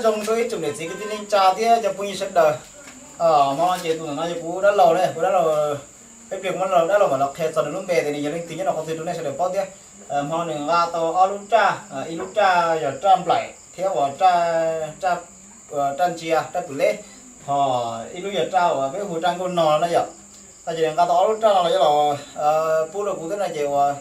Zoo rau ib tsoom niam txiv kwv tij neej tsa thiab cov phooj ywg sawv daws. Hmo no ces tus ntawm no yog kuv dab laug ne, kuv dab laug, peb pliag kuv muab dab laug mam los qhia txog nws lub npe tias nws yog leej twg nyob rau qhov twg rau nej sawv daws paub thiab. Hmo no nws nqa tau ob lub raj, ib lub raj yog raj nplaim thiab uas raj ntsia, raj pwm leb, ho ib lub yog raj uas peb hu raj nkuj no na yom. No ces nws nqa tau ob lub raj no los yuav los pub rau kuv thiab no ces uas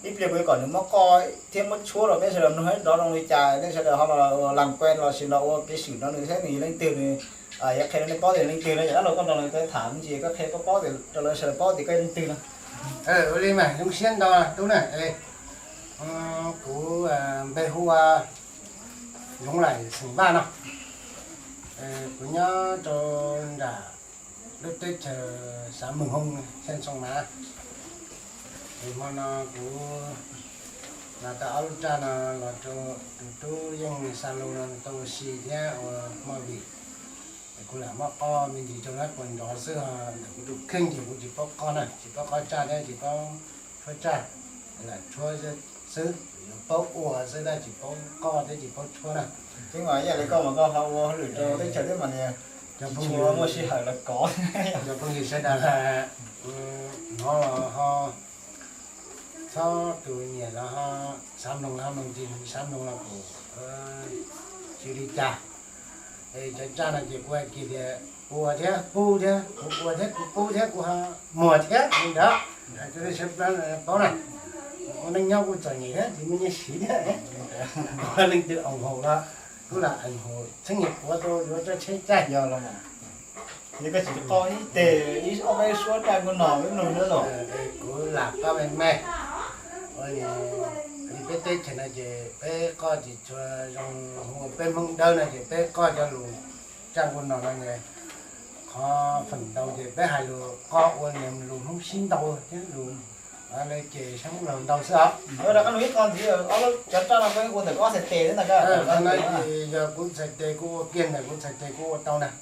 ib pliag kuv yuav kom nws muab qoj thiab muab tshuab rau peb sawv daws mloog nrov zoo li cas, nej sawv daws ho los ua las kua los sis los ua kev swm rau nws thiab nws yog leej twg, nws yuav qhia rau nej paub tias leej twg no. Yog dab laug koj nrog nws tham me ntsis koj qhia paub rau lawv sawv daws paub tias koj yog leej twg no. Ua li mas zoo siab ntau tub na. Kuv npe hu ua Zoov Laim xeem Vaj no. Kuv nyob rau nram lub teb chaws xav Mws Hoo, xeev Xoo Mav. Es hmo no kuv los tau ob lub raj no los rau tus tub Yeej Xa Lu no tau ua si thiab ua hmo vim. Es kuv lam muab qoj me ntsis rau lawv puas nrov xwb, ntawm kuv tus kheej ces kuv tsis paub qoj na, tsis paub qoj tsaj thiab tsis paub tshuab tsaj, lam tshuab xwb, yuav paub ua xwb tab tsis paub qoj thiab tsis paub tshuab na. Tseeb mas yam li koj mas koj ho ua hauj lwm rau teb chaws thiab mas nias, cov phooj ywg muaj sij hawm los kov. Cov phooj ywg sawv daws hnov los ho txhob tus nyiam los ho xav mloog los ho mloog, tsis xav mloog los kuj tsis li cas. Es cov tsaj no ces kuv hais kiag tias ua thiab pub thiab, kuv ua thiab kuv pub thiab kuv ho muag thiab li ntawd. Hais rau nej sawv daws paub na, ua neej nyob kuj txom nyem thiab tsis muaj nyiaj siv thiab. Leej twg ủng hộ los kuj lam ủng hộ txheeb nyiam puav rau yuav rau tsheb caij. Yog koj tsis qoj ib teg ib ob peb suab raj nkuj no peb mloog nawb los. Kuv lam qoj me me. Ua li peb teb chaws no ces peb qoj tsis tshua zoo, hu ua peb Hmoob Dawb no ces peb qoj cov lus raj nkuj no no ces qhov feem ntau ces peb hais lus qoj ua niam lus Hmoob sib ntaus thiab lus, lawv ces sab Hmoob laug ntau xwb os. Ua rau koj lus ib qho ntxiv, ob lub cov raj no peb ua ntawm koj txhais tes thiab ntag. Qhov no ces yog kuv txhais tes kuv ua kiag ntawm kuv txhais tes kuv ua tau ntag.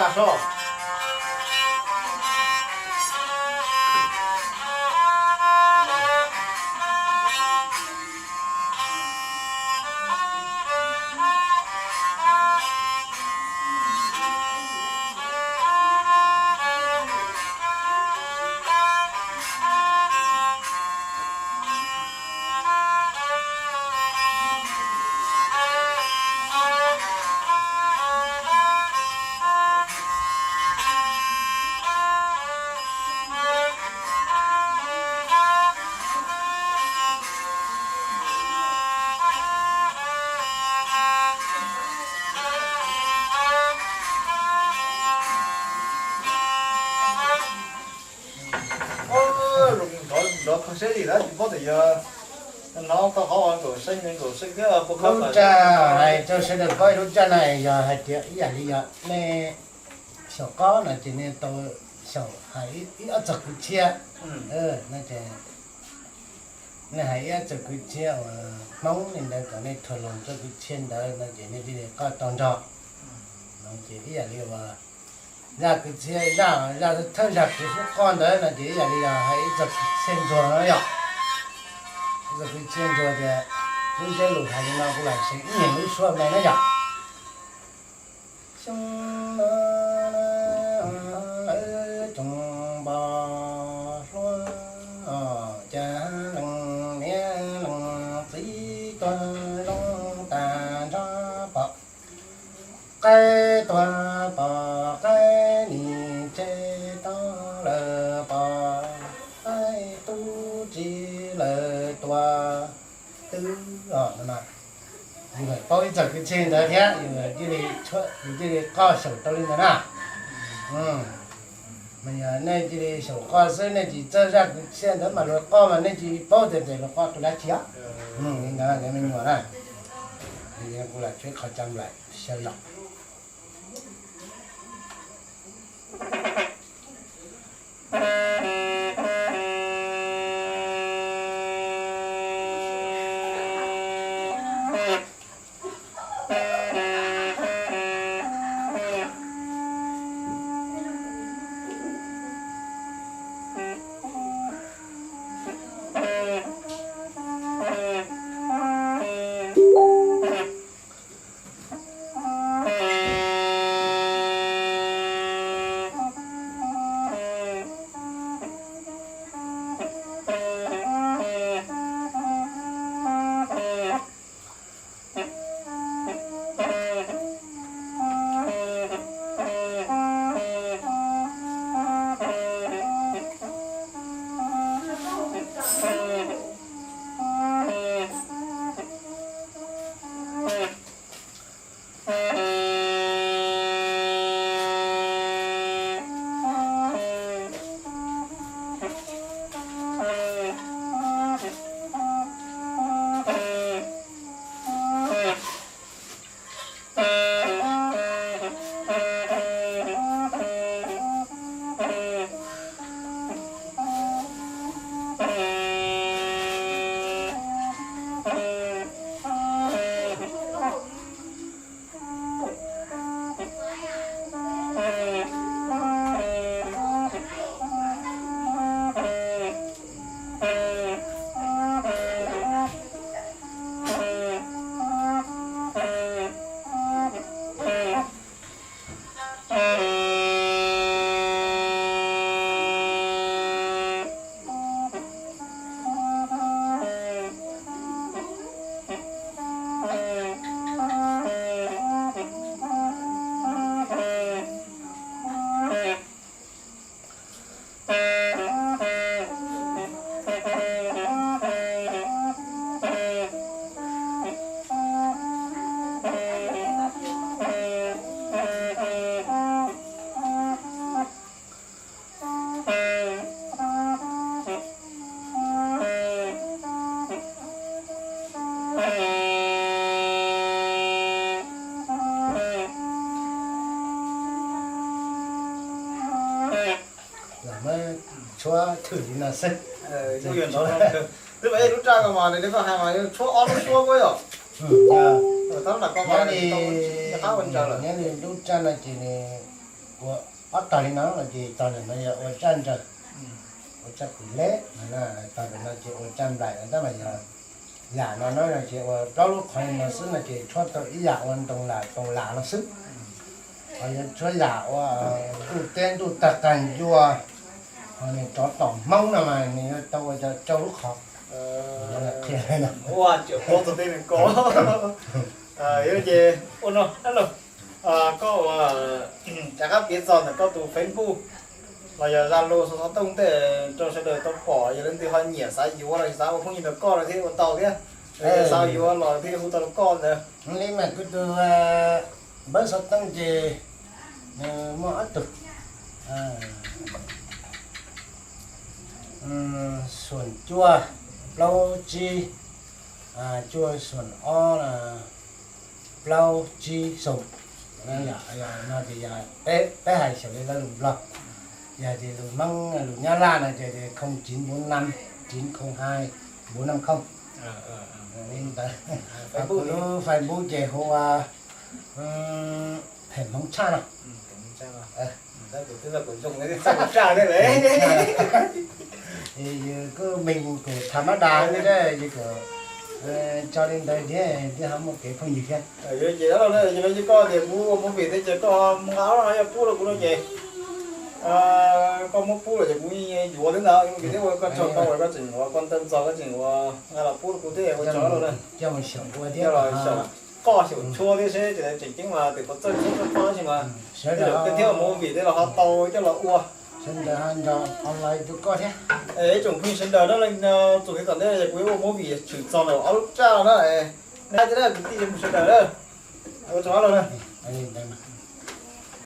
Tag soj. Nrov kho siab li lawm tsis paub tias yog no tau qhov uas nkaum seej nkaum seej thiab puas kho. Lub raj hais rau sawv daws paub, lub raj no yog hais tias ib yam li yog nej xyaum qob no ces nej tau xyaum hais ib ob txog kwv txhiaj no ces nej hais ib ob txog kwv txhiaj uas Hmoob li ntawd kom nej thuam los txog kwv txhiaj ntawd no ces nej thiaj li qoj tau nrog. No ces ib yam li uas zaj kwv txhiaj, zaj, zaj thawj zaj kwv xub qoj ntawd no ces ib yam li yog hais ib txog kwv txhiaj ntsuag no yom. Ib txog kwv txhiaj ntsuag tias lub ntsiab lus hais li no kuv lam seev ib nyuag lub suab me na yom. Xyoo no lawv tsoom npog hluas, cas leej niam leej txiv tuag zoo tas nrho pom. Qaib tuag pom qaib nis tseg tau lawm pom, qaib tub tsi lawm tuag twb os no. Yus paub ib txog kwv txhiaj ntawd thiab yus thiaj li, yus thiaj li qoj xyaum tau li ntawd na. Mas yog nej cia li xyaum qoj xwb, nej tsis txawj zaj kwv txhiaj ntawd mas luag qoj mas nej tsis paub tias luag qoj tus dab tsi os. Li ntawd me nyuam na, kuv lam tshuab qhov cam lawm xyaw yom. Lam muab tshuab thwm li no xwb. Twb lub raj ko mas nws li koj hais mas tshuab ob lub suab puab yom. Nyob li lub raj no ces nws Ua ob tog li no no ces tog ntawm no yog ua tsaj ntsaws, ua tsaj pwm leb no, tog ntawm no ces ua tsaj nplaim no tab mas yog yam no no ces ua plaub lub qhov no xwb no ces tshuab tau ib yam ua ntoo lam toos lam no xwb. Ho yuav tshuab yam ua ntuj teb ntuj tag qag ncua, ho nws rov tom hmoob no mas nws yuav tau ua rau lub qhov. Ua tseem paub txog tej nws ko. Yog ces ua no, koj ua rov qab piav txog ntawm koj tus Facebook los yog Zalo xov tooj tej rau sawv daws tau pom, yog leej twg ho nyiam xav yuav los xav ua phooj ywg nrog koj los thiaj ua tau thiab, xav yuav los thiaj hu tau rau koj ntawd. Li mas kuv tus npawb xov tooj ces nws muaj ob tug, xoom cuaj plaub tsib, cuaj xoom ob plaub tsib xoom. No ces yog peb hais xyaum li lawv lus Nplog, yog tias lus Hmoob lus Nyab Laj no ces không chín bốn năm chín không hai bốn năm không. Li ntawd. Kuv lub Facebook ces hu ua Phem Hmoob Tshaj no. Yus kuj meeg kuv tham mab das li, yus kuj tso li ntawd thiab, twb ho muaj kev phooj ywg thiab. Ces koj tias kuv ua movie thiab ces koj nqa ob no yog pub rau kuv no ces koj muab pub lawm ces kuv yuav thiab ntag. Ua movie thiab ua koj tsaug tau lawm koj tseem ua koj ntawv ntxog koj tseem ua nqa los pub rau kuv thiab ua tso lawm na. Coj mus xyaum ua thiab los xyaum qoj xyaum tshua thiab seb tseem ceeb mas tes puas txawj tshua txawj qoj tab sis mas sawv daws thiab ua movie thiab los ho tau coj los ua. Sawv daws ho nrog online rau koj thiab. Ib tsoom phooj ywg sawv daws na, txuas li tom ntej kuv ua movie tshwm txog ntawm ob lub tsaj no na, nej hais tias kwv tij sawv daws na, ua tso lawm na.